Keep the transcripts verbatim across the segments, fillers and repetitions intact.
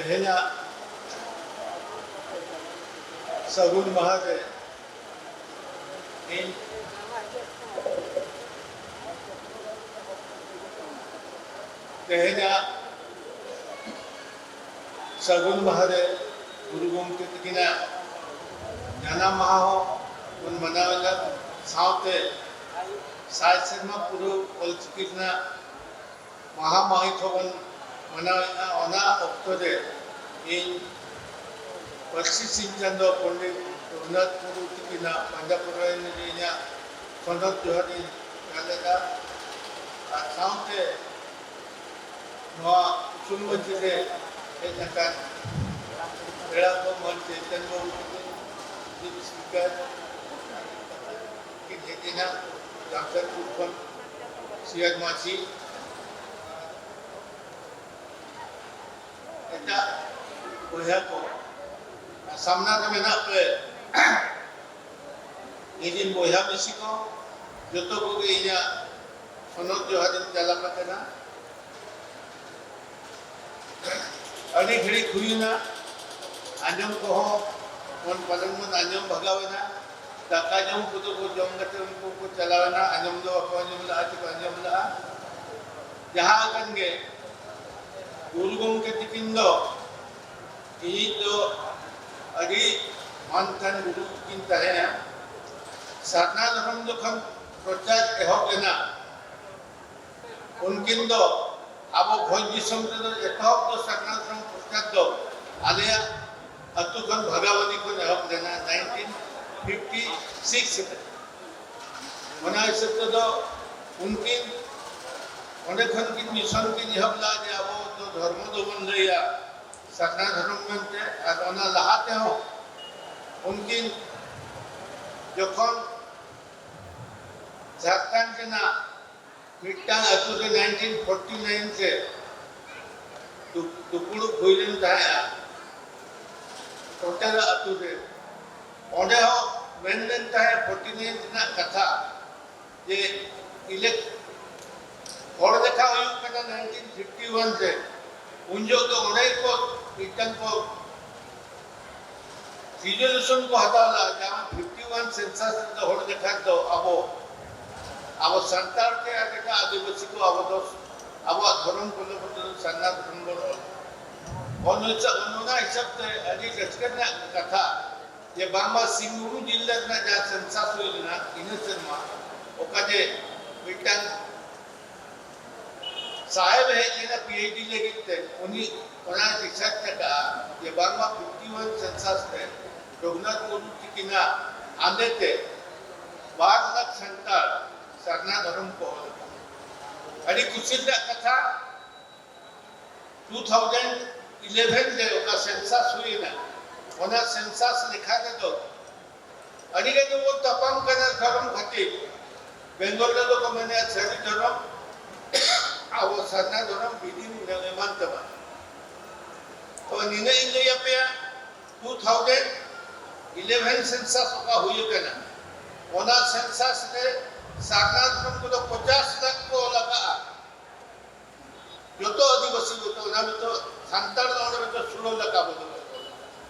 ᱛᱮᱦᱮᱧᱟᱜ ᱥᱟᱹᱜᱩᱱ ᱢᱟᱦᱟ ᱨᱮ ᱤᱧ ᱛᱮᱦᱮᱧᱟᱜ ᱥᱟᱹᱜᱩᱱ ᱢᱟᱦᱟ ᱨᱮ ᱜᱩᱨᱩ ᱜᱚᱢᱠᱮ ᱛᱟᱹᱠᱤᱱᱟᱜ ᱡᱟᱱᱟᱢ ᱢᱟᱦᱟ ᱦᱚᱸ ᱵᱚᱱ ᱢᱟᱱᱟᱣᱮᱫᱟ, ᱥᱟᱶᱛᱮ ᱥᱟᱭ ᱥᱮᱨᱢᱟ ᱯᱩᱨᱟᱹᱣ ᱚᱞᱪᱤᱠᱤ ᱨᱮᱱᱟᱜ ᱢᱟᱦᱟ ᱢᱟᱹᱦᱤᱛ ᱦᱚᱸᱵᱚᱱ ᱢᱟᱱᱟᱣᱮᱫᱼᱟ᱾ ᱚᱱᱟ ᱚᱠᱛᱚ ᱨᱮ ᱤᱧ ᱯᱟᱹᱨᱥᱤ ᱥᱤᱧ ᱪᱟᱸᱫᱚ ᱯᱚᱱᱰᱤᱛ ᱨᱚᱜᱷᱩᱱᱟᱛᱷ ᱢᱩᱨᱢᱩ ᱛᱟᱹᱠᱤᱱᱟᱜ ᱯᱟᱸᱡᱟ ᱯᱚᱨᱟᱭᱚᱱ ᱨᱮ ᱤᱧᱟᱹᱜ ᱥᱚᱱᱚᱛ ᱡᱚᱦᱟᱨ ᱤᱧ ᱪᱟᱞ ᱮᱫᱟ᱾ ᱟᱨ ᱥᱟᱶᱛᱮ ᱱᱚᱣᱟ ᱩᱥᱩᱞ ᱢᱟᱹᱪᱤ ᱨᱮ ᱦᱮᱡ ᱟᱠᱟᱱ ᱯᱮᱲᱟ ᱠᱚ, ᱢᱟᱹᱱ ᱪᱮᱛᱚᱱ ᱵᱟᱹᱵᱩ ᱛᱟᱹᱠᱤᱱ, ᱪᱤᱯ ᱥᱯᱤᱠᱟᱨ ᱠᱤᱱ ᱦᱮᱡ ᱮᱱᱟ, ᱡᱟᱢᱥᱮᱫᱽᱯᱩᱨ ᱠᱷᱚᱱ ᱥᱤᱭᱟᱫ ᱢᱟᱹᱡᱷᱤ, ᱮᱴᱟᱜ ᱵᱚᱭᱦᱟ ᱠᱚ, ᱟᱨ ᱥᱟᱢᱱᱟ ᱨᱮ ᱢᱮᱱᱟᱜ ᱯᱮ ᱤᱧᱨᱮᱱ ᱵᱚᱭᱦᱟ ᱢᱤᱥᱤ ᱠᱚ, ᱡᱚᱛᱚ ᱠᱚᱜᱮ ᱤᱧᱟᱹᱜ ᱥᱚᱱᱚᱛ ᱡᱚᱦᱟᱨ ᱤᱧ ᱪᱟᱞ ᱟᱯᱮ ᱠᱟᱱᱟ᱾ ᱟᱹᱰᱤ ᱜᱷᱟᱹᱲᱤᱡ ᱦᱩᱭᱮᱱᱟ, ᱟᱸᱡᱚᱢ ᱠᱚᱦᱚᱸ ᱵᱚᱱ ᱯᱟᱞᱮᱱ ᱵᱚᱱ ᱟᱸᱡᱚᱢ ᱵᱷᱟᱜᱟᱣ ᱮᱱᱟ᱾ ᱫᱟᱠᱟ ᱡᱚᱢ ᱠᱚᱫᱚ ᱠᱚ ᱡᱚᱢ ᱠᱟᱛᱮ ᱩᱱᱠᱩ ᱠᱚ ᱪᱟᱞᱟᱣ ᱮᱱᱟ, ᱟᱸᱡᱚᱢ ᱫᱚ ᱵᱟᱠᱚ ᱟᱸᱡᱚᱢ ᱞᱮᱫᱼᱟ, ᱪᱮᱠᱚ ᱟᱸᱡᱚᱢ ᱞᱮᱫᱼᱟ᱾ ᱡᱟᱦᱟᱸ ᱟᱠᱟᱱ ᱜᱮ, ᱜᱩᱨᱩ ᱜᱚᱢᱠᱮ ᱛᱤᱠᱤᱱ ᱫᱚ ᱤᱧᱤᱡ ᱫᱚ ᱟᱹᱰᱤ ᱢᱟᱱ ᱛᱟᱱ ᱜᱩᱨᱩ ᱠᱤᱱ ᱛᱟᱦᱮᱸᱭᱟ᱾ ᱥᱟᱨᱱᱟ ᱫᱷᱚᱨᱚᱢ ᱡᱚᱠᱷᱚᱱ ᱯᱨᱚᱪᱟᱨ ᱮᱦᱚᱵ ᱞᱮᱱᱟ, ᱩᱱᱠᱤᱱ ᱫᱚ ᱟᱵᱚ ᱵᱷᱚᱸᱡᱽ ᱫᱤᱥᱚᱢ ᱨᱮᱫᱚ ᱮᱛᱚᱦᱚᱵ ᱫᱚ ᱥᱟᱨᱱᱟ ᱫᱷᱚᱨᱚᱢ ᱯᱨᱚᱪᱟᱨ ᱫᱚ ᱟᱞᱮᱭᱟᱜ ᱟᱹᱛᱩ ᱠᱷᱚᱱ ᱵᱷᱟᱜᱟᱵᱟᱫᱤ ᱠᱷᱚᱱ ᱮᱦᱚᱵ ᱞᱮᱱᱟ, ᱱᱟᱭᱤᱱᱴᱤᱱ ᱯᱷᱤᱯᱴᱤ ᱥᱤᱠᱥ ᱨᱮ᱾ ᱚᱱᱟ ᱦᱤᱥᱟᱹᱵ ᱛᱮᱫᱚ ᱩᱱᱠᱤᱱ ᱚᱸᱰᱮ ᱠᱷᱚᱱ ᱠᱤᱱ ᱢᱤᱥᱚᱱ ᱠᱤᱱ ᱮᱦᱚᱵ ᱞᱮᱫᱟ ᱡᱮ ᱟᱵᱚ ᱫᱚ ᱫᱷᱚᱨᱢᱚ ᱫᱚᱵᱚᱱ ᱞᱟᱹᱭᱟ ᱥᱟᱨᱱᱟ ᱫᱷᱚᱨᱚᱢ ᱢᱮᱱᱛᱮ᱾ ᱟᱨ ᱚᱱᱟ ᱞᱟᱦᱟ ᱛᱮᱦᱚᱸ ᱩᱱᱠᱤᱱ ᱡᱚᱠᱷᱚᱱ ᱡᱷᱟᱲᱠᱷᱚᱸᱰ ᱨᱮᱱᱟᱜ ᱢᱤᱫᱴᱟᱝ ᱟᱹᱛᱩ ᱨᱮ ᱱᱟᱭᱤᱱᱴᱤᱱ ᱯᱷᱳᱨᱴᱤ ᱱᱟᱭᱤᱱ ᱨᱮ ᱫᱩ-, ᱫᱩᱯᱩᱲᱩᱵ ᱦᱩᱭ ᱞᱮᱱ ᱛᱟᱦᱮᱸᱫᱼᱟ, ᱴᱚᱴᱮᱨᱟ ᱟᱹᱛᱩ ᱨᱮ᱾ ᱚᱸᱰᱮ ᱦᱚᱸ ᱢᱮᱱ ᱞᱮᱱ ᱛᱟᱦᱮᱸᱫ ᱯᱷᱳᱨᱴᱤ ᱱᱟᱭᱤᱱ ᱨᱮᱱᱟᱜ ᱠᱟᱛᱷᱟ ᱡᱮ ᱤᱞᱮᱠ-, ᱦᱚᱲ ᱞᱮᱠᱷᱟ ᱦᱩᱭᱩᱜ ᱠᱟᱱᱟ ᱱᱟᱭᱤᱱᱴᱤᱱ ᱯᱷᱤᱯᱴᱤ ᱣᱟᱱ ᱨᱮ, ᱩᱱ ᱡᱚᱦᱚᱜ ᱫᱚ ᱚᱸᱰᱮ ᱜᱮᱠᱚ ᱢᱤᱫᱴᱟᱝ ᱠᱚ ᱨᱤᱡᱚᱞᱩᱥᱚᱱ ᱠᱚ ᱦᱟᱛᱟᱣ ᱞᱮᱫᱟ, ᱡᱟᱦᱟᱸ ᱯᱷᱤᱯᱴᱤ ᱣᱟᱱ ᱥᱮᱱᱥᱟᱥ ᱨᱮᱫᱚ ᱦᱚᱲ ᱞᱮᱠᱷᱟ ᱫᱚ ᱟᱵᱚ, ᱟᱵᱚ ᱥᱟᱱᱛᱟᱲ ᱛᱮ ᱟᱨ ᱮᱴᱟᱜ ᱟᱹᱫᱤᱵᱟᱹᱥᱤ ᱠᱚ ᱟᱵᱚ ᱫᱚ ᱟᱵᱚᱣᱟᱜ ᱫᱷᱚᱨᱚᱢ ᱠᱚᱫᱚ ᱵᱚᱫᱚᱞ ᱥᱟᱨᱱᱟ ᱫᱷᱚᱨᱚᱢ ᱵᱚᱱ ᱚᱞ᱾ ᱚᱱᱟ ᱦᱤᱥᱟᱹᱵ, ᱚᱱᱟ ᱦᱤᱥᱟᱹᱵ ᱛᱮ ᱟᱹᱰᱤ ᱨᱟᱹᱥᱠᱟᱹ ᱨᱮᱱᱟᱜ ᱠᱟᱛᱷᱟ ᱡᱮ ᱵᱟᱝᱢᱟ ᱥᱤᱝᱵᱷᱩᱢ ᱡᱤᱞᱟ ᱨᱮᱱᱟᱜ ᱡᱟᱦᱟᱸ ᱥᱮᱱᱥᱟᱥ ᱦᱩᱭ ᱞᱮᱱᱟ ᱤᱱᱟᱹ ᱥᱮᱨᱢᱟ, ᱚᱠᱟ ᱡᱮ ᱢᱤᱫᱴᱟᱝ ᱥᱟᱦᱮᱵ ᱦᱮᱡ ᱞᱮᱱᱟ ᱯᱤ ᱮᱭᱤᱪ ᱰᱤ ᱞᱟᱹᱜᱤᱫ ᱛᱮ, ᱩᱱᱤ ᱚᱱᱟ ᱨᱤᱥᱟᱨᱪ ᱟᱠᱟᱫᱼᱟ ᱡᱮ ᱵᱟᱝᱢᱟ ᱯᱷᱤᱯᱴᱤ ᱣᱟᱱ ᱥᱮᱱᱥᱟᱥ ᱨᱮ ᱨᱚᱜᱷᱩᱱᱟᱛᱷ ᱢᱩᱨᱢᱩ ᱛᱤᱠᱤᱱᱟᱜ ᱟᱸᱫᱮ ᱛᱮ ᱵᱟᱨ ᱞᱟᱠᱷ ᱥᱟᱱᱛᱟᱲ ᱥᱟᱨᱱᱟ ᱫᱷᱚᱨᱚᱢ ᱠᱚ ᱚᱞ ᱟᱠᱟᱫᱟ᱾ ᱟᱹᱰᱤ ᱠᱩᱥᱤ ᱨᱮᱱᱟᱜ ᱠᱟᱛᱷᱟ, ᱴᱩ ᱛᱷᱟᱣᱡᱮᱱᱰ ᱤᱞᱮᱵᱷᱮᱱ ᱨᱮ ᱚᱠᱟ ᱥᱮᱱᱥᱟᱥ ᱦᱩᱭᱮᱱᱟ, ᱚᱱᱟ ᱥᱮᱱᱥᱟᱥ ᱞᱮᱠᱷᱟ ᱨᱮᱫᱚ ᱟᱹᱰᱤ ᱜᱟᱱ ᱜᱮᱵᱚᱱ ᱛᱟᱯᱟᱢ ᱠᱟᱱᱟ ᱫᱷᱚᱨᱚᱢ ᱠᱷᱟᱹᱛᱤᱨ᱾ ᱵᱮᱝᱜᱚᱞ ᱨᱮᱫᱚ ᱠᱚ ᱢᱮᱱᱟ ᱥᱟᱹᱨᱤ ᱫᱷᱚᱨᱚᱢ, ᱟᱵᱚ ᱥᱟᱨᱱᱟ ᱫᱷᱚᱨᱚᱢ ᱵᱤᱫᱤᱱ ᱮᱢᱟᱱ ᱛᱮᱢᱟᱱ᱾ ᱛᱚ ᱱᱤᱱᱟᱹᱜ ᱤᱧ ᱞᱟᱹᱭ ᱟᱯᱮᱭᱟ, ᱴᱩ ᱛᱷᱟᱣᱡᱮᱱᱰ ᱤᱞᱮᱵᱷᱮᱱ ᱥᱮᱱᱥᱟᱥ ᱚᱠᱟ ᱦᱩᱭ ᱟᱠᱟᱱᱟ, ᱚᱱᱟ ᱥᱮᱱᱥᱟᱥ ᱨᱮ ᱥᱟᱨᱱᱟ ᱫᱷᱚᱨᱚᱢ ᱠᱚᱫᱚ ᱯᱚᱪᱟᱥ ᱞᱟᱠᱷ ᱠᱚ ᱞᱟᱜᱟᱜᱼᱟ᱾ ᱡᱚᱛᱚ ᱟᱹᱫᱤᱵᱟᱹᱥᱤ ᱡᱚᱛᱚ, ᱚᱱᱟ ᱱᱤᱛᱚᱜ ᱥᱟᱱᱛᱟᱲ ᱫᱚ ᱚᱸᱰᱮ ᱱᱤᱛᱚᱜ ᱥᱳᱞᱳ ᱞᱟᱠᱷ ᱟᱵᱚ ᱫᱚ᱾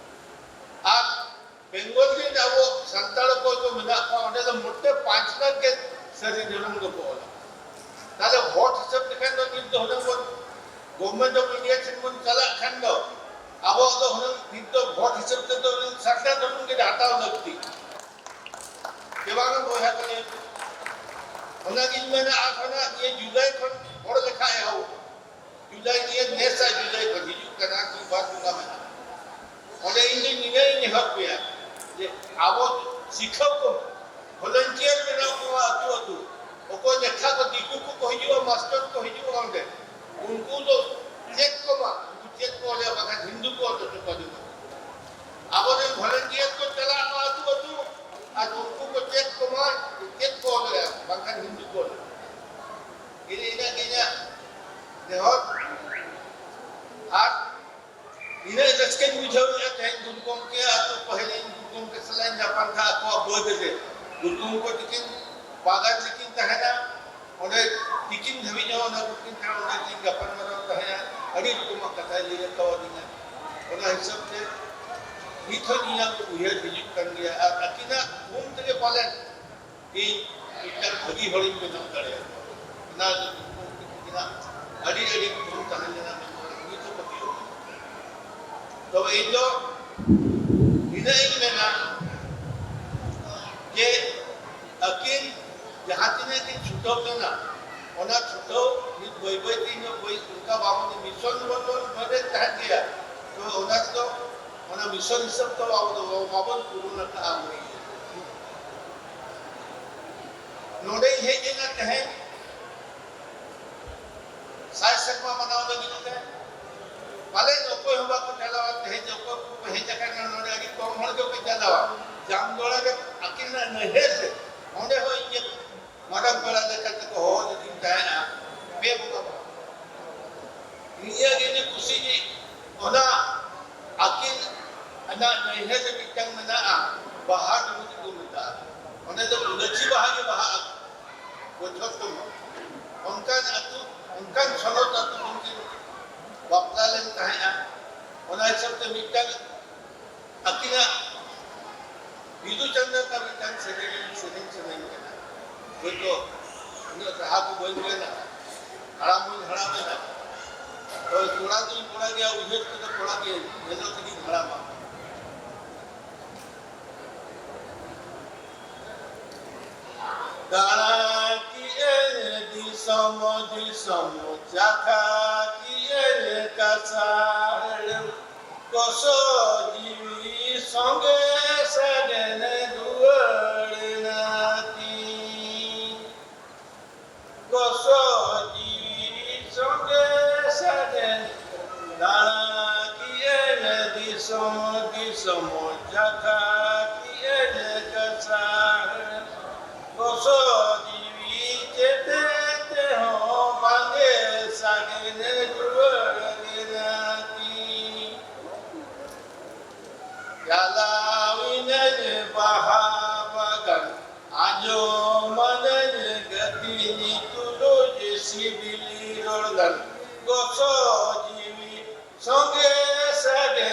ᱟᱨ ᱵᱮᱝᱜᱚᱞ ᱨᱮᱱ ᱟᱵᱚ ᱥᱟᱱᱛᱟᱲ ᱚᱠᱚᱭ ᱠᱚ ᱢᱮᱱᱟᱜ ᱠᱚᱣᱟ, ᱚᱸᱰᱮ ᱫᱚ ᱢᱚᱴᱮ ᱯᱟᱸᱪ ᱞᱟᱠᱷ ᱜᱮ ᱥᱟᱹᱨᱤ ᱫᱷᱚᱨᱚᱢ ᱫᱚᱠᱚ ᱚᱞᱟ᱾ ᱛᱟᱦᱞᱮ ᱵᱷᱳᱴ ᱦᱤᱥᱟᱹᱵ ᱞᱮᱠᱷᱟᱱ ᱫᱚ ᱱᱤᱛ ᱫᱚ ᱦᱩᱱᱟᱹᱝ ᱵᱚᱱ, ᱜᱚᱵᱷᱢᱮᱱᱴ ᱚᱯᱷ ᱤᱱᱰᱤᱭᱟ ᱴᱷᱮᱱ ᱵᱚᱱ ᱪᱟᱞᱟᱜ ᱠᱷᱟᱱ ᱫᱚ, ᱟᱵᱚ ᱫᱚ ᱦᱩᱱᱟᱹᱝ ᱱᱤᱛ ᱫᱚ ᱵᱷᱳᱴ ᱦᱤᱥᱟᱹᱵ ᱛᱮᱫᱚ ᱦᱩᱱᱟᱹᱝ ᱥᱟᱨᱱᱟ ᱫᱷᱚᱨᱚᱢ ᱜᱮ ᱦᱟᱛᱟᱣ ᱞᱟᱹᱠᱛᱤ᱾ ᱪᱮ ᱵᱟᱝ ᱵᱚᱭᱦᱟ ᱠᱚ ᱞᱟᱹᱭ ᱯᱮ? ᱚᱱᱟᱜᱤᱧ ᱢᱮᱱᱟ, ᱟᱨ ᱚᱱᱟ ᱱᱤᱭᱟᱹ ᱡᱩᱞᱟᱭ ᱠᱷᱚᱱ ᱦᱚᱲ ᱞᱮᱠᱷᱟ ᱮᱦᱚᱵ᱾ ᱡᱩᱞᱟᱭ ᱱᱤᱭᱟᱹ ᱱᱮᱥᱟᱜ ᱡᱩᱞᱟᱭ ᱠᱷᱚᱱ ᱦᱤᱡᱩᱜ ᱠᱟᱱᱟ, ᱠᱤ ᱵᱟᱨ ᱵᱚᱸᱜᱟ ᱢᱮᱱᱟᱜᱼᱟ᱾ ᱚᱸᱰᱮ ᱤᱧ ᱫᱚ ᱱᱤᱱᱟᱹᱜ ᱤᱧ ᱱᱮᱦᱚᱨ ᱯᱮᱭᱟ ᱡᱮ ᱟᱵᱚ ᱥᱤᱠᱷᱚᱠ ᱠᱚ volunteer ᱵᱮᱱᱟᱣ ᱠᱚᱣᱟ ᱟᱹᱛᱩ ᱟᱹᱛᱩ᱾ ᱚᱠᱚᱭ ᱞᱮᱠᱷᱟ ᱠᱚ ᱫᱤᱠᱩ ᱠᱚᱠᱚ ᱦᱤᱡᱩᱜᱼᱟ, ᱢᱟᱥᱴᱟᱨ ᱠᱚ ᱦᱤᱡᱩᱜᱼᱟ ᱚᱸᱰᱮ, ᱩᱱᱠᱩ ᱫᱚ ᱪᱮᱫ ᱠᱚ ᱢᱟ, ᱩᱱᱠᱩ ᱪᱮᱫ ᱠᱚ ᱚᱞᱮᱭᱟ, ᱵᱟᱠᱷᱟᱱ ᱦᱤᱱᱫᱩ ᱠᱚ ᱚᱞ ᱦᱚᱪᱚ ᱠᱚᱣᱟ ᱫᱤᱠᱩ᱾ ᱟᱵᱚᱨᱮᱱ volunteer ᱠᱚ ᱪᱟᱞᱟᱜ ᱢᱟ ᱟᱹᱛᱩ ᱟᱹᱛᱩ, ᱟᱨ ᱩᱱᱠᱩ ᱠᱚ ᱪᱮᱫ ᱠᱚ ᱢᱟ, ᱪᱮᱫ ᱠᱚ ᱚᱞᱮᱭᱟ, ᱵᱟᱠᱷᱟᱱ ᱦᱤᱱᱫᱩ ᱠᱚ ᱚᱞᱮᱭᱟ᱾ ᱤᱱᱟᱹ ᱤᱱᱟᱹᱜ ᱜᱮ ᱤᱧᱟᱹᱜ ᱱᱮᱦᱚᱨ᱾ ᱟᱨ ᱤᱱᱟᱹᱜ ᱨᱟᱹᱥᱠᱟᱹᱧ ᱵᱩᱡᱷᱟᱹᱣᱮᱫᱼᱟ ᱛᱮᱦᱮᱧ ᱜᱩᱨᱩ ᱜᱚᱢᱠᱮ ᱟᱹᱛᱩ, ᱯᱟᱹᱦᱤᱞᱤᱧ ᱜᱩᱨᱩ ᱜᱚᱢᱠᱮ ᱥᱟᱞᱟᱜ ᱤᱧ ᱧᱟᱯᱟᱢ ᱠᱷᱟᱱ ᱟᱠᱚᱣᱟᱜ ᱵᱟᱹᱫᱽ ᱨᱮ ᱜᱩᱨᱩ ᱜᱚᱢᱠᱮ ᱛᱤᱠᱤᱱ ᱵᱟᱜᱟᱱ ᱨᱮᱠᱤᱱ ᱛᱟᱦᱮᱱᱟ, ᱚᱸᱰᱮ ᱛᱤᱠᱤᱱ ᱫᱷᱟᱹᱵᱤᱡ ᱦᱚᱸ ᱚᱱᱟ ᱜᱩᱨᱩ ᱴᱷᱮᱱ ᱚᱸᱰᱮ ᱠᱤᱱ ᱜᱟᱯᱟᱞᱢᱟᱨᱟᱣ ᱛᱟᱦᱮᱸᱜᱼᱟ᱾ ᱟᱹᱰᱤ ᱨᱚᱠᱚᱢᱟᱜ ᱠᱟᱛᱷᱟᱭ ᱞᱟᱹᱭ ᱟᱠᱟᱣᱟᱫᱤᱧᱟ᱾ ᱚᱱᱟ ᱦᱤᱥᱟᱹᱵ ᱛᱮ ᱱᱤᱛ ᱦᱚᱸ ᱤᱧᱟᱹᱜ ᱩᱭᱦᱟᱹᱨ ᱦᱤᱡᱩᱜ ᱠᱟᱱ ᱜᱮᱭᱟ, ᱟᱨ ᱟᱹᱠᱤᱱᱟᱜ ᱜᱩᱱ ᱛᱮᱜᱮ ᱯᱟᱞᱮᱱ ᱤᱧ ᱢᱤᱫᱴᱟᱝ ᱵᱷᱟᱹᱜᱤ ᱦᱚᱲᱤᱧ ᱵᱮᱱᱟᱣ ᱫᱟᱲᱮᱭᱟᱜᱼᱟ᱾ ᱚᱱᱟ ᱫᱚ ᱩᱱᱠᱤᱱᱟᱜ ᱟᱹᱰᱤ ᱟᱹᱰᱤ ᱜᱩᱱ ᱛᱟᱦᱮᱸ ᱞᱮᱱᱟ ᱢᱮᱱᱛᱮ ᱱᱤᱛ ᱦᱚᱸ ᱯᱟᱹᱛᱭᱟᱹᱣ ᱢᱮᱱᱟᱜᱼᱟ᱾ ᱛᱚᱵᱮ ᱤᱧ ᱫᱚ ᱱᱤᱱᱟᱹᱜ ᱤᱧ ᱢᱮᱱᱟ ᱡᱮ ᱟᱹᱠᱤᱱ ᱡᱟᱦᱟᱸ ᱛᱤᱱᱟᱹᱜ ᱠᱤᱱ ᱪᱷᱩᱴᱟᱹᱣ ᱞᱮᱱᱟ, ᱚᱱᱟ ᱪᱷᱩᱴᱟᱹᱣ ᱱᱤᱛ ᱵᱟᱹᱭ ᱵᱟᱹᱭ ᱛᱮ ᱤᱧ ᱫᱚ ᱵᱟᱹᱧ, ᱚᱱᱠᱟ ᱵᱟᱝ, ᱢᱤᱥᱚᱱ ᱢᱚᱛᱚᱱ ᱢᱚᱱᱮ ᱛᱟᱦᱮᱸᱱ ᱜᱮᱭᱟ᱾ ᱛᱚ ᱚᱱᱟ ᱫᱚ, ᱚᱱᱟ ᱢᱤᱥᱚᱱ ᱦᱤᱥᱟᱹᱵ ᱫᱚ ᱟᱵᱚ ᱫᱚ ᱵᱟᱵᱚᱱ ᱯᱩᱨᱩᱱ ᱟᱠᱟᱫᱼᱟ᱾ ᱱᱚᱰᱮᱧ ᱦᱮᱡ ᱮᱱᱟ ᱛᱮᱦᱮᱧ, ᱥᱟᱭ ᱥᱮᱨᱢᱟ ᱢᱟᱱᱟᱣ ᱞᱟᱹᱜᱤᱫ ᱛᱮ ᱯᱟᱞᱮᱱ ᱚᱠᱚᱭ ᱦᱚᱸ ᱵᱟᱠᱚ ᱪᱟᱞᱟᱣᱟ᱾ ᱛᱮᱦᱮᱧ ᱚᱠᱚᱭ ᱠᱚᱠᱚ ᱦᱮᱡ ᱟᱠᱟᱱᱟ, ᱱᱚᱰᱮ ᱟᱹᱰᱤ ᱠᱚᱢ ᱦᱚᱲ ᱜᱮᱠᱚ ᱪᱟᱞᱟᱣᱟ᱾ ᱡᱟᱢᱫᱚᱲᱟ ᱨᱮ ᱟᱹᱠᱤᱱᱟᱜ ᱱᱟᱹᱭᱦᱟᱹᱨ ᱨᱮ, ᱚᱸᱰᱮ ᱦᱚᱸ ᱤᱧ ᱢᱟᱨᱟᱝ ᱯᱮᱲᱟ ᱞᱮᱠᱟ ᱛᱮᱠᱚ ᱦᱚᱦᱚ ᱞᱤᱫᱤᱧ ᱛᱟᱦᱮᱸᱫᱼᱟ, ᱯᱮ ᱵᱚᱸᱜᱟ ᱵᱟᱵᱟ᱾ ᱱᱤᱭᱟᱹ ᱜᱮ ᱤᱧ ᱠᱩᱥᱤ ᱜᱮ, ᱚᱱᱟ ᱟᱹᱠᱤᱱ ᱟᱜ ᱱᱟᱹᱭᱦᱟᱹᱨ ᱨᱮ ᱢᱤᱫᱴᱟᱝ ᱢᱮᱱᱟᱜᱼᱟ, ᱵᱟᱦᱟ ᱰᱩᱝᱨᱤ ᱠᱚ ᱢᱮᱛᱟᱜᱼᱟ᱾ ᱚᱸᱰᱮ ᱫᱚ ᱜᱩᱞᱟᱹᱪᱤ ᱵᱟᱦᱟ ᱜᱮ ᱵᱟᱦᱟᱜᱼᱟ ᱵᱚᱪᱷᱚᱨ ᱛᱩᱢᱟᱹ᱾ ᱚᱱᱠᱟᱱ ᱟᱹᱛᱩ, ᱚᱱᱠᱟᱱ ᱥᱚᱱᱚᱛ ᱟᱹᱛᱩ ᱠᱷᱚᱱ ᱠᱤᱱ ᱵᱟᱯᱞᱟ ᱞᱮᱱ ᱛᱟᱦᱮᱸᱫᱼᱟ᱾ ᱚᱱᱟ ᱦᱤᱥᱟᱹᱵ ᱛᱮ ᱢᱤᱫᱴᱟᱝ ᱟᱹᱠᱤᱱᱟᱜ ᱵᱤᱫᱩ ᱪᱟᱸᱫᱟᱱ ᱨᱮᱱᱟᱜ ᱢᱤᱫᱴᱟᱝ ᱥᱮᱨᱮᱧ, ᱥᱮᱨᱮᱧ ᱥᱟᱱᱟᱧ ᱠᱟᱱᱟ᱾ ᱦᱳᱭᱛᱳ ᱩᱱᱟᱹᱜ ᱨᱟᱦᱟ ᱠᱚ ᱵᱟᱹᱧ ᱜᱟᱱᱟ, ᱦᱟᱲᱟᱢ ᱦᱚᱸᱧ ᱦᱟᱲᱟᱢ ᱮᱱᱟ᱾ ᱛᱚ ᱠᱚᱲᱟ ᱫᱚᱧ ᱠᱚᱲᱟ ᱜᱮᱭᱟ, ᱩᱭᱦᱟᱹᱨ ᱛᱮᱫᱚ ᱠᱚᱲᱟ ᱜᱮ, ᱧᱮᱞᱚᱜ ᱛᱮᱜᱮᱧ ᱦᱟᱲᱟᱢᱟ᱾ ᱫᱟᱬᱟ ᱠᱮᱜᱼᱟᱹᱧ ᱫᱤᱥᱚᱢ ᱫᱤᱥᱚᱢ, ᱪᱟᱠᱷᱟ ᱠᱮᱜᱼᱟᱹᱧ ᱠᱟᱥᱟᱲ᱾ ᱜᱚᱥᱚ ᱡᱤᱣᱤ ᱥᱚᱸᱜᱮ ᱥᱟᱜᱮᱱ ᱨᱩᱣᱟᱹᱲ ᱮᱱᱟ ᱛᱤᱧ᱾ ᱜᱚᱥᱚ ᱡᱤᱣᱤ ᱥᱚᱸᱜᱮ ᱥᱟᱜᱮᱱ ᱫᱟᱬᱟ ᱠᱮᱜᱼᱟᱹᱧ ᱫᱤᱥᱚᱢ ᱫᱤᱥᱚᱢ, ᱪᱟᱠᱷᱟ ᱠᱮᱜᱼᱟᱹᱧ ᱠᱟᱥᱟᱲ᱾ ᱜᱚᱥᱚ ᱡᱤᱣᱤ ᱪᱮᱛᱮ ᱛᱮᱦᱚᱸ ᱵᱟᱝᱜᱮ ᱥᱟᱜᱮᱱ ᱨᱩᱣᱟᱹᱲ ᱮᱱᱟ ᱛᱤᱧ᱾ ᱪᱟᱞᱟᱣᱤᱱᱟᱹᱧ ᱵᱟᱦᱟ ᱵᱟᱜᱟᱱ, ᱟᱸᱡᱚᱢᱟᱱᱟᱹᱧ ᱜᱟᱹᱛᱤᱧ ᱛᱩᱞᱩᱡ ᱥᱤᱵᱤᱞ ᱨᱚᱲ ᱜᱟᱱ᱾ ᱜᱚᱥᱚ ᱡᱤᱣᱤ ᱥᱚᱸᱜᱮ ᱥᱟᱰᱮ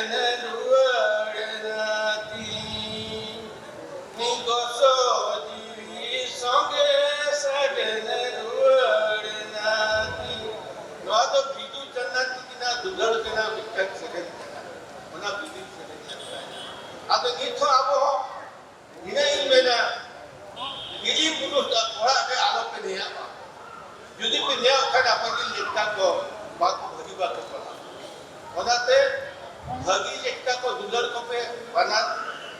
ᱱᱤᱛ ᱦᱚᱸ ᱟᱵᱚ ᱦᱚᱸ ᱱᱤᱱᱟᱹᱜ ᱤᱧ ᱢᱮᱱᱟ, ᱵᱤᱞᱤ ᱯᱩᱨᱩᱥ ᱚᱲᱟᱜ ᱨᱮ ᱟᱞᱚ ᱯᱮ ᱱᱮᱭᱟᱜ ᱢᱟ᱾ ᱡᱩᱫᱤ ᱯᱮ ᱱᱮᱭᱟᱜ ᱠᱷᱟᱱ ᱟᱯᱮ ᱜᱮ ᱞᱮᱠᱷᱟ ᱠᱚ ᱵᱟᱠᱚ ᱵᱷᱟᱹᱜᱤ ᱵᱟᱠᱚ ᱯᱟᱲᱦᱟᱜ᱾ ᱚᱱᱟᱛᱮ ᱵᱷᱟᱹᱜᱤ ᱞᱮᱠᱟ ᱠᱚ ᱫᱩᱞᱟᱹᱲ ᱠᱚᱯᱮ, ᱵᱟᱱᱟᱨ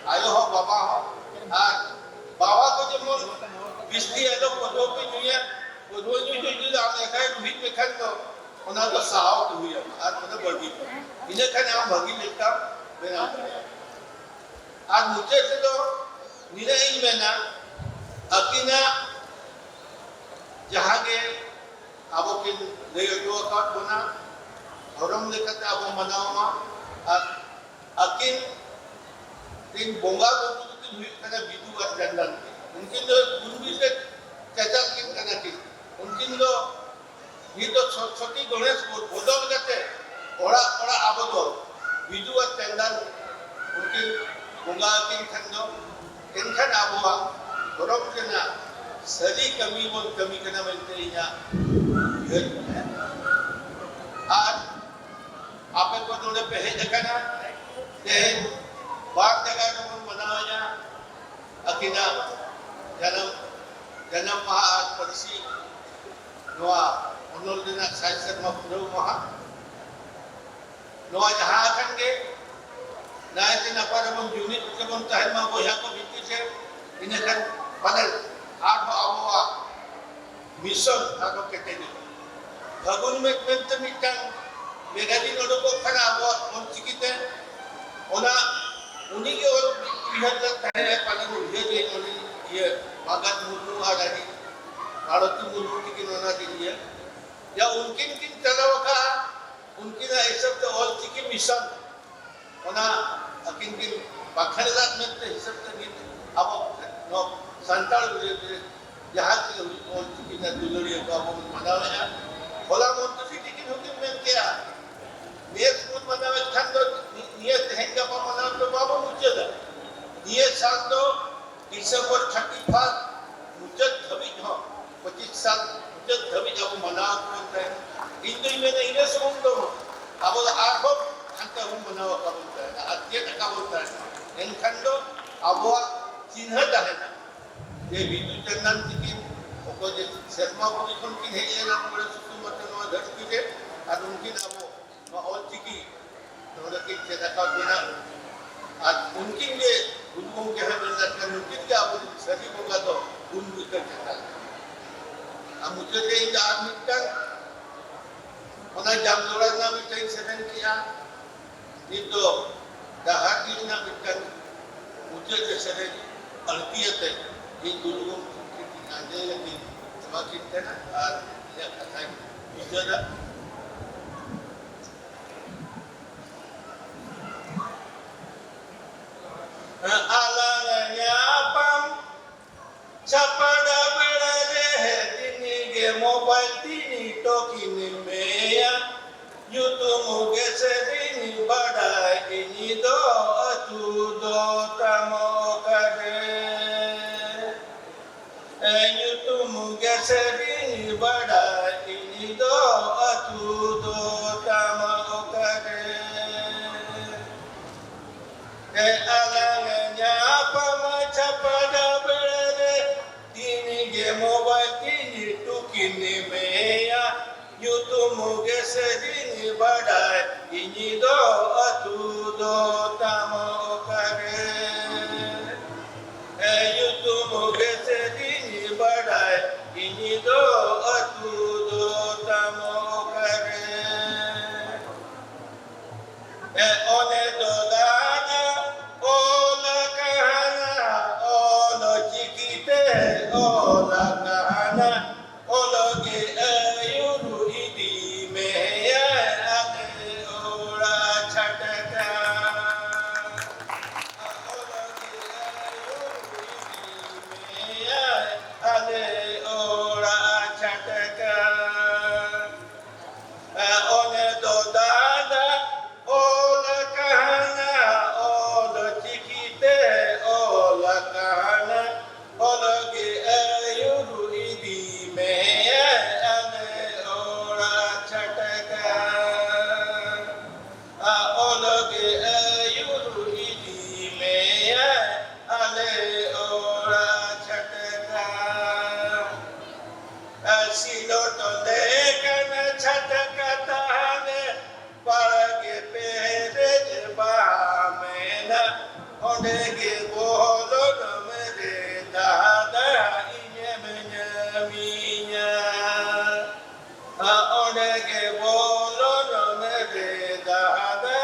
ᱟᱭᱳ ᱦᱚᱸ ᱵᱟᱵᱟ ᱦᱚᱸ᱾ ᱟᱨ ᱵᱟᱵᱟ ᱠᱚ ᱡᱮᱢᱚᱱ ᱵᱤᱥᱛᱤ ᱟᱞᱚ ᱯᱟᱹᱴᱷᱩᱣᱟᱹ ᱯᱮ ᱧᱩᱭᱟ, ᱯᱟᱹᱴᱷᱩᱣᱟᱹ ᱧᱩ ᱧᱩ ᱡᱩᱫᱤ ᱟᱢ ᱮᱠᱟᱭ ᱨᱩᱦᱤᱫ ᱞᱮᱠᱷᱟᱱ ᱫᱚ ᱚᱱᱟ ᱫᱚ ᱥᱟᱦᱟᱣ ᱛᱮ ᱦᱩᱭ ᱟᱢᱟ, ᱟᱨ ᱚᱱᱟ ᱵᱟᱹᱜᱤ ᱢᱮ᱾ ᱤᱱᱟᱹ ᱠᱷᱟᱱ ᱟᱢ ᱵᱷᱟᱹᱜᱤ ᱞᱮᱠᱟᱢ ᱵᱮᱱᱟᱣ ᱫᱟᱲᱮᱭᱟᱜᱼᱟ᱾ ᱟᱨ ᱢᱩᱪᱟᱹᱫ ᱨᱮᱫᱚ ᱱᱤᱱᱟᱹᱜ ᱤᱧ ᱢᱮᱱᱟ, ᱟᱹᱠᱤᱱᱟᱜ ᱡᱟᱦᱟᱸ ᱜᱮ ᱟᱵᱚ ᱠᱤᱱ ᱞᱟᱹᱭ ᱦᱚᱴᱚ ᱟᱠᱟᱫ ᱵᱚᱱᱟ, ᱫᱷᱚᱨᱚᱢ ᱞᱮᱠᱟᱛᱮ ᱟᱵᱚ ᱢᱟᱱᱟᱣ ᱢᱟ᱾ ᱟᱨ ᱟᱹᱠᱤᱱ ᱨᱤᱱ ᱵᱚᱸᱜᱟ ᱵᱩᱨᱩ ᱫᱚᱠᱤᱱ ᱦᱩᱭᱩᱜ ᱠᱟᱱᱟ ᱵᱤᱫᱩ ᱟᱨ ᱪᱟᱸᱫᱟᱱ ᱠᱤᱱ᱾ ᱩᱱᱠᱤᱱ ᱫᱚ ᱜᱩᱨᱩ ᱵᱤᱨ ᱨᱮ ᱪᱟᱪᱟᱞ ᱠᱤᱱ ᱠᱟᱱᱟ ᱠᱤᱱ᱾ ᱩᱱᱠᱤᱱ ᱫᱚ ᱱᱤᱛ ᱫᱚ ᱥᱚᱨᱚᱥᱚᱛᱤ ᱜᱚᱬᱮᱥ ᱵᱚᱫᱚᱞ ᱠᱟᱛᱮ ᱚᱲᱟᱜ ᱚᱲᱟᱜ ᱟᱵᱚ ᱫᱚ ᱵᱤᱫᱩ ᱟᱨ ᱪᱟᱸᱫᱟᱱ ᱩᱱᱠᱤᱱ ᱵᱚᱸᱜᱟ ᱟᱹᱠᱤᱱ ᱠᱷᱟᱱ ᱫᱚ, ᱮᱱᱠᱷᱟᱱ ᱟᱵᱚᱣᱟᱜ ᱫᱷᱚᱨᱚᱢ ᱨᱮᱱᱟᱜ ᱥᱟᱹᱨᱤ ᱠᱟᱹᱢᱤ ᱵᱚᱱ ᱠᱟᱹᱢᱤ ᱠᱟᱱᱟ ᱢᱮᱱᱛᱮ ᱤᱧᱟᱹᱜ ᱩᱭᱦᱟᱹᱨ ᱢᱮᱱᱟᱜᱼᱟ᱾ ᱟᱨ ᱟᱯᱮ ᱠᱚ ᱱᱚᱰᱮ ᱯᱮ ᱦᱮᱡ ᱟᱠᱟᱱᱟ, ᱛᱮᱦᱮᱧ ᱵᱟᱨ ᱡᱟᱭᱜᱟ ᱨᱮᱵᱚᱱ ᱢᱟᱱᱟᱣᱮᱫᱼᱟ ᱟᱹᱠᱤᱱᱟᱜ ᱡᱟᱱᱟᱢ, ᱡᱟᱱᱟᱢ ᱢᱟᱦᱟ ᱟᱨ ᱯᱟᱹᱨᱥᱤ ᱱᱚᱣᱟ ᱚᱱᱚᱞ ᱨᱮᱱᱟᱜ ᱥᱟᱭ ᱥᱮᱨᱢᱟ ᱯᱩᱨᱟᱹᱣ ᱢᱟᱦᱟ᱾ ᱱᱚᱣᱟ ᱡᱟᱦᱟᱸ ᱟᱠᱟᱱ ᱜᱮ, ᱱᱟᱭᱛᱮ ᱱᱟᱯᱟᱭ ᱨᱮᱵᱚᱱ ᱡᱩᱢᱤᱫ ᱨᱮᱵᱚᱱ ᱛᱟᱦᱮᱱ ᱢᱟ ᱵᱚᱭᱦᱟ ᱠᱚ ᱵᱷᱤᱛᱤᱨ ᱨᱮ, ᱤᱱᱟᱹᱠᱷᱟᱱ ᱯᱟᱞᱮᱱ ᱟᱨᱦᱚᱸ ᱟᱵᱚᱣᱟᱜ ᱢᱤᱥᱚᱱ ᱟᱨᱦᱚᱸ ᱠᱮᱴᱮᱡᱚᱜᱼᱟ᱾ ᱯᱷᱟᱹᱜᱩᱱ ᱢᱮᱫ ᱢᱮᱱᱛᱮ ᱢᱤᱫᱴᱟᱝ ᱢᱮᱜᱟᱡᱤᱱ ᱩᱰᱩᱠᱚᱜ ᱠᱟᱱᱟ ᱟᱵᱚᱣᱟᱜ ᱚᱞᱪᱤᱠᱤ ᱛᱮ, ᱚᱱᱟ ᱩᱱᱤᱜᱮ ᱚᱞ ᱩᱭᱦᱟᱹᱨ ᱞᱮᱫ ᱛᱟᱦᱮᱸᱫ, ᱯᱟᱞᱮᱱ ᱩᱭᱦᱟᱹᱨ ᱞᱮᱫ ᱩᱱᱤ ᱤᱭᱟᱹ ᱢᱟᱜᱟᱫ ᱢᱩᱨᱢᱩ ᱟᱨ ᱟᱹᱰᱤ ᱵᱷᱟᱨᱚᱛᱤ ᱢᱩᱨᱢᱩ ᱛᱤᱠᱤᱱ ᱚᱱᱟ ᱫᱤᱱ ᱤᱭᱟᱹ ᱡᱟ ᱩᱱᱠᱤᱱ ᱠᱤᱱ ᱪᱟᱞᱟᱣ ᱟᱠᱟᱫᱼᱟ, ᱩᱱᱠᱤᱱᱟᱜ ᱦᱤᱥᱟᱹᱵ ᱛᱮ ᱚᱞᱪᱤᱠᱤ ᱢᱤᱥᱚᱱ ᱚᱱᱟ ᱟᱹᱠᱤᱱ ᱠᱤᱱ ᱵᱟᱠᱷᱮᱲ ᱞᱮᱫ ᱢᱮᱱᱛᱮ ᱦᱤᱥᱟᱹᱵ ᱛᱮ ᱱᱤᱛ ᱟᱵᱚ ᱱᱚᱣᱟ ᱥᱟᱱᱛᱟᱲ ᱵᱤᱨᱩᱫᱽ ᱨᱮ ᱡᱟᱦᱟᱸ ᱜᱮ ᱦᱩᱭᱩᱜ ᱚᱞᱪᱤᱠᱤ ᱨᱮᱱᱟᱜ ᱫᱩᱞᱟᱹᱲᱤᱭᱟᱹ ᱠᱚ ᱟᱵᱚ ᱵᱚᱱ ᱢᱟᱱᱟᱣᱮᱫᱼᱟ᱾ ᱦᱚᱞᱟ ᱢᱚᱱᱛᱨᱤ ᱛᱤᱠᱤᱱ ᱦᱚᱸᱠᱤᱱ ᱢᱮᱱ ᱠᱮᱜᱼᱟ, ᱱᱮᱥ ᱵᱚᱱ ᱢᱟᱱᱟᱣᱮᱫ ᱠᱷᱟᱱ ᱫᱚ ᱱᱤ-, ᱱᱤᱭᱟᱹ ᱛᱮᱦᱮᱧ ᱜᱟᱯᱟ ᱢᱟᱱᱟᱣ ᱫᱚ ᱵᱟᱵᱚᱱ ᱢᱩᱪᱟᱹᱫᱟ᱾ ᱱᱤᱭᱟᱹ ᱥᱟᱞ ᱫᱚ ᱰᱤᱥᱮᱢᱵᱚᱨ ᱛᱷᱟᱨᱴᱤ ᱯᱷᱟᱨᱥᱴ ᱢᱩᱪᱟᱹᱫ ᱫᱷᱟᱹᱵᱤᱡ ᱦᱚᱸ, ᱯᱚᱸᱪᱤᱥ ᱥᱟᱞ ᱢᱩᱪᱟᱹᱫ ᱫᱷᱟᱹᱵᱤᱡ ᱟᱵᱚ ᱢᱟᱱᱟᱣ ᱵᱚᱱ ᱛᱟᱦᱮᱱᱟ᱾ ᱤᱧ ᱫᱩᱧ ᱢᱮᱱᱟ ᱤᱱᱟᱹ ᱥᱩᱢᱩᱝ ᱫᱚ ᱵᱟᱝ, ᱟᱵᱚ ᱫᱚ ᱟᱨᱦᱚᱸ ᱛᱮᱵᱚᱱ ᱢᱟᱱᱟᱣ ᱟᱠᱟᱫ ᱵᱚᱱ ᱛᱟᱦᱮᱱᱟ ᱟᱨ ᱪᱮᱫ ᱟᱠᱟᱫ ᱵᱚᱱ ᱛᱟᱦᱮᱱᱟ, ᱮᱱᱠᱷᱟᱱ ᱫᱚ ᱟᱵᱚᱣᱟᱜ ᱪᱤᱱᱦᱟᱹ ᱛᱟᱦᱮᱱᱟ ᱡᱮ ᱵᱤᱫᱩ ᱪᱟᱸᱫᱟᱱ ᱛᱤᱠᱤᱱ ᱚᱠᱚᱭ ᱡᱮ ᱥᱮᱨᱢᱟ ᱯᱩᱨᱤ ᱠᱷᱚᱱ ᱠᱤᱱ ᱦᱮᱡ ᱞᱮᱱᱟ ᱢᱚᱬᱮ ᱥᱩᱥᱩ ᱢᱟᱛᱚ ᱱᱚᱣᱟ ᱫᱷᱟᱹᱨᱛᱤ ᱨᱮ, ᱟᱨ ᱩᱱᱠᱤᱱ ᱟᱵᱚ ᱱᱚᱣᱟ ᱚᱞ ᱪᱤᱠᱤ ᱱᱚᱰᱮ ᱠᱤᱱ ᱪᱮᱫ ᱟᱠᱟᱫ ᱵᱚᱱᱟ᱾ ᱟᱨ ᱩᱱᱠᱤᱱ ᱜᱮ ᱜᱩᱨᱩ ᱜᱚᱢᱠᱮ ᱦᱚᱸ ᱢᱮᱱ ᱞᱮᱫ ᱠᱟᱱ, ᱱᱩᱠᱤᱱ ᱜᱮ ᱟᱵᱚ ᱨᱮᱱ ᱥᱟᱹᱨᱤ ᱵᱚᱸᱜᱟ ᱫᱚ ᱜᱩᱱ ᱵᱩᱴᱟᱹ ᱪᱮᱛᱟᱱ᱾ ᱟᱨ ᱢᱩᱪᱟᱹᱫ ᱨᱮ ᱤᱧ ᱫᱚ ᱟᱨ ᱢᱤᱫᱴᱟᱝ ᱚᱱᱟ ᱡᱟᱢ ᱡᱚᱲᱟ ᱨᱮᱱᱟᱜ ᱢᱤᱫᱴᱟᱝ ᱥᱮᱨᱮᱧ ᱠᱮᱜᱼᱟ᱾ ᱱᱤᱛ ᱫᱚ ᱰᱟᱦᱟᱨᱰᱤ ᱨᱮᱱᱟᱜ ᱢᱤᱫᱴᱟᱝ ᱢᱩᱪᱟᱹᱫ ᱨᱮ ᱥᱮᱨᱮᱧ ᱟᱹᱲᱛᱤᱭᱟᱛᱮ ᱤᱧ ᱜᱩᱨᱩ ᱜᱚᱢᱠᱮ ᱴᱷᱮᱱ ᱟᱸᱡᱚᱢ ᱞᱟᱹᱜᱤᱫ ᱮᱢᱟ ᱠᱤᱱ ᱠᱟᱱᱟ ᱟᱨ ᱤᱧᱟᱹᱜ ᱠᱟᱛᱷᱟᱧ ᱢᱩᱪᱟᱹᱫᱟ᱾ ᱟᱞᱟᱝ ᱧᱟᱯᱟᱢ ᱪᱷᱟᱯᱲᱟ ᱵᱮᱲᱟ ᱨᱮ ᱫᱤᱱ ᱜᱮ ᱢᱳᱵᱟᱭᱤᱞ ᱛᱤᱧ ᱴᱚᱠᱤᱱ ᱢᱮᱭᱟ, ᱧᱩᱛᱩᱢ ᱜᱮ ᱥᱮᱨᱮᱧ ᱵᱟᱲᱟᱭ ᱤᱧ ᱫᱚ ᱟᱹᱛᱩ ᱫᱚ ᱛᱟᱢ ᱚᱠᱟᱨᱮ? ᱧᱩᱛᱩᱢ ᱜᱮ ᱥᱮᱨᱮᱧ ᱵᱟᱲᱟᱭ ᱤᱧ ᱫᱚ ᱟᱹᱛᱩ ᱫᱚ ᱛᱟᱢ ᱚᱠᱟᱨᱮ? ᱟᱞᱟᱝ ᱧᱟᱯᱟᱢ ᱪᱷᱟᱯᱲᱟ ᱵᱮᱲᱟ ᱨᱮ ᱫᱤᱱ ᱜᱮ ᱢᱳᱵᱟᱭᱤᱞ ᱛᱤᱧ ᱴᱚᱠᱤᱱ ᱢᱮᱭᱟ, ᱧᱩᱛᱩᱢ ᱜᱮ ᱥᱮᱨᱮᱧ ᱵᱟᱲᱟᱭ ᱤᱧ ᱫᱚ ᱟᱹᱛᱩ ᱫᱚ ᱛᱟᱢ ᱚᱠᱟᱨᱮ? ᱧᱩᱛᱩᱢ ᱜᱮ ᱥᱮᱨᱮᱧ ᱵᱟᱲᱟᱭ ᱤᱧ ᱫᱚ ᱟᱹᱛᱩ ᱫᱚ ᱛᱟᱢ ᱚᱠᱟᱨᱮ? ᱚᱱᱮ ᱫᱚ ᱫᱟᱫᱟ ᱚᱞ ᱠᱟᱦᱱᱟ, ᱚᱞ ᱪᱤᱠᱤᱛᱮ ᱚᱞ ᱠᱟᱦᱱᱟ, ᱚᱞ ᱜᱮ ᱟᱹᱭᱩᱨ ᱤᱫᱤ ᱢᱮᱭᱟ ᱟᱞᱮ ᱚᱲᱟᱜ ᱪᱷᱟᱴᱠᱟ᱾ ᱚᱞ ᱜᱮ ᱟᱹᱭᱩᱨ ᱤᱫᱤ ᱢᱮᱭᱟ ᱟᱞᱮ ᱚᱲᱟᱜ ᱥᱤᱞᱚᱴ ᱞᱮᱠᱟᱱ ᱪᱷᱟᱛᱟᱠᱟ ᱛᱟᱦᱞᱮ ᱵᱟᱲᱜᱮ ᱯᱮᱨᱮᱡ ᱵᱟᱦᱟ ᱢᱮᱱᱟᱜ, ᱚᱸᱰᱮ ᱜᱮ ᱵᱚᱞᱚᱱ ᱢᱮ ᱨᱮ ᱫᱟᱫᱟ, ᱤᱧᱮᱢ ᱧᱟᱢᱤᱧᱟ᱾ ᱟ, ᱚᱸᱰᱮ ᱜᱮ ᱵᱚᱞᱚᱱ ᱢᱮ ᱨᱮ ᱫᱟᱫᱟ,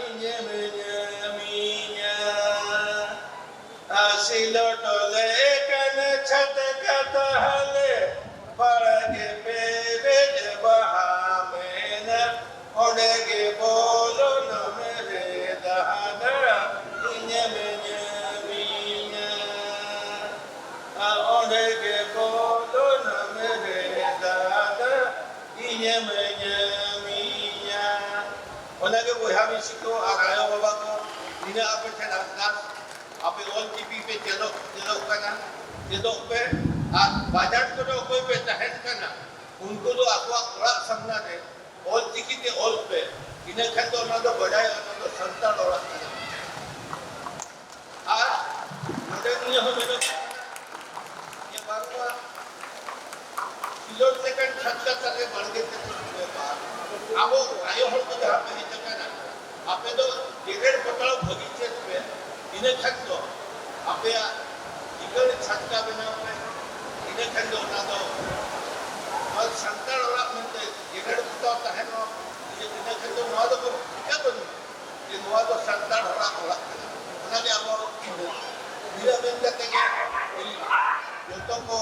ᱤᱧᱮᱢ ᱧᱟᱢᱤᱧᱟ᱾ ᱟ, ᱥᱤᱞᱚᱴ ᱞᱮᱠᱟᱱ ᱪᱷᱟᱛᱟᱠᱟ ᱛᱟᱦᱞᱮ ᱵᱟᱲᱜᱮ ᱯᱮᱨᱮᱡ ᱵᱟᱦᱟ ᱢᱮᱱᱟᱜ, ᱚᱸᱰᱮ ᱜᱮ ᱵᱚᱞᱚᱱ ᱢᱮ ᱨᱮ ᱫᱟᱫᱟ, ᱤᱧᱮᱢ ᱧᱟᱢᱤᱧᱟ᱾ ᱟ, ᱚᱸᱰᱮ ᱜᱮ ᱵᱚᱞᱚᱱ ᱢᱮ ᱨᱮ ᱫᱟᱫᱟ, ᱤᱧᱮᱢ ᱧᱟᱢᱤᱧᱟ᱾ ᱚᱱᱟᱜᱮ ᱵᱚᱭᱦᱟ ᱢᱤᱥᱤ ᱠᱚ ᱟᱨ ᱟᱭᱳ ᱵᱟᱵᱟ ᱠᱚ, ᱤᱧᱟᱹᱜ ᱟᱯᱮ ᱴᱷᱮᱱ ᱟᱨᱫᱟᱥ, ᱟᱯᱮ ᱚᱞ ᱪᱤᱠᱤ ᱯᱮ ᱪᱮᱫᱚᱜ, ᱪᱮᱫᱚᱜ ᱠᱟᱱᱟ, ᱪᱮᱫᱚᱜ ᱯᱮ᱾ ᱟᱨ ᱵᱟᱡᱟᱨ ᱠᱚᱨᱮ ᱚᱠᱚᱭ ᱯᱮ ᱛᱟᱦᱮᱱ ᱠᱟᱱᱟ, ᱩᱱᱠᱩ ᱫᱚ ᱟᱠᱚᱣᱟᱜ ᱚᱲᱟᱜ ᱥᱟᱢᱱᱟ ᱨᱮ ᱚᱞ ᱪᱤᱠᱤ ᱛᱮ ᱚᱞ ᱯᱮ, ᱤᱱᱟᱹ ᱠᱷᱟᱱ ᱫᱚ ᱚᱱᱟ ᱫᱚ ᱵᱟᱰᱟᱭᱚᱜᱼᱟ, ᱚᱱᱟ ᱫᱚ ᱥᱟᱱᱛᱟᱲ ᱚᱲᱟᱜ ᱠᱟᱱᱟ᱾ ᱟᱨ ᱱᱚᱰᱮ ᱱᱤᱭᱟᱹ ᱦᱚᱸ ᱢᱮᱱᱚᱜ ᱠᱟᱱᱟ ᱡᱮ ᱵᱟᱝᱢᱟ ᱠᱷᱤᱞᱳᱰ ᱞᱮᱠᱟᱱ ᱪᱷᱟᱛᱠᱟ ᱛᱟᱞᱮ ᱵᱟᱲᱜᱮ ᱛᱮ ᱵᱮᱯᱟᱨ᱾ ᱟᱵᱚ ᱟᱭᱳ ᱦᱚᱲ ᱠᱚ ᱡᱟᱦᱟᱸ ᱯᱮ ᱦᱮᱡ ᱟᱠᱟᱱᱟ, ᱟᱯᱮ ᱫᱚ ᱡᱮᱜᱮᱲ ᱯᱚᱛᱟᱣ ᱵᱷᱟᱹᱜᱤ ᱪᱮᱫ ᱯᱮ, ᱤᱱᱟᱹ ᱠᱷᱟᱱ ᱫᱚ ᱟᱯᱮᱭᱟᱜ ᱪᱤᱠᱟᱹᱲ ᱪᱷᱟᱛᱠᱟ ᱵᱮᱱᱟᱣ ᱯᱮ, ᱤᱱᱟᱹ ᱠᱷᱟᱱ ᱫᱚ ᱚᱱᱟ ᱫᱚ ᱟᱨ ᱥᱟᱱᱛᱟᱲ ᱚᱲᱟᱜ ᱢᱮᱱᱛᱮ ᱡᱮᱜᱮᱲ ᱯᱚᱛᱟᱣ ᱛᱟᱦᱮᱱ ᱢᱟ, ᱤᱱᱟᱹ ᱠᱷᱟᱱ ᱫᱚ ᱱᱚᱣᱟ ᱫᱚ ᱴᱷᱤᱠᱟᱹ ᱵᱟᱹᱱᱩᱜᱼᱟ ᱡᱮ ᱱᱚᱣᱟ ᱫᱚ ᱥᱟᱱᱛᱟᱲ ᱦᱚᱲᱟᱜ ᱚᱲᱟᱜ ᱠᱟᱱᱟ᱾ ᱚᱱᱟᱜᱮ ᱟᱵᱚ ᱱᱤᱭᱟᱹ ᱢᱮᱱ ᱠᱟᱛᱮ ᱜᱮ ᱡᱚᱛᱚ ᱠᱚ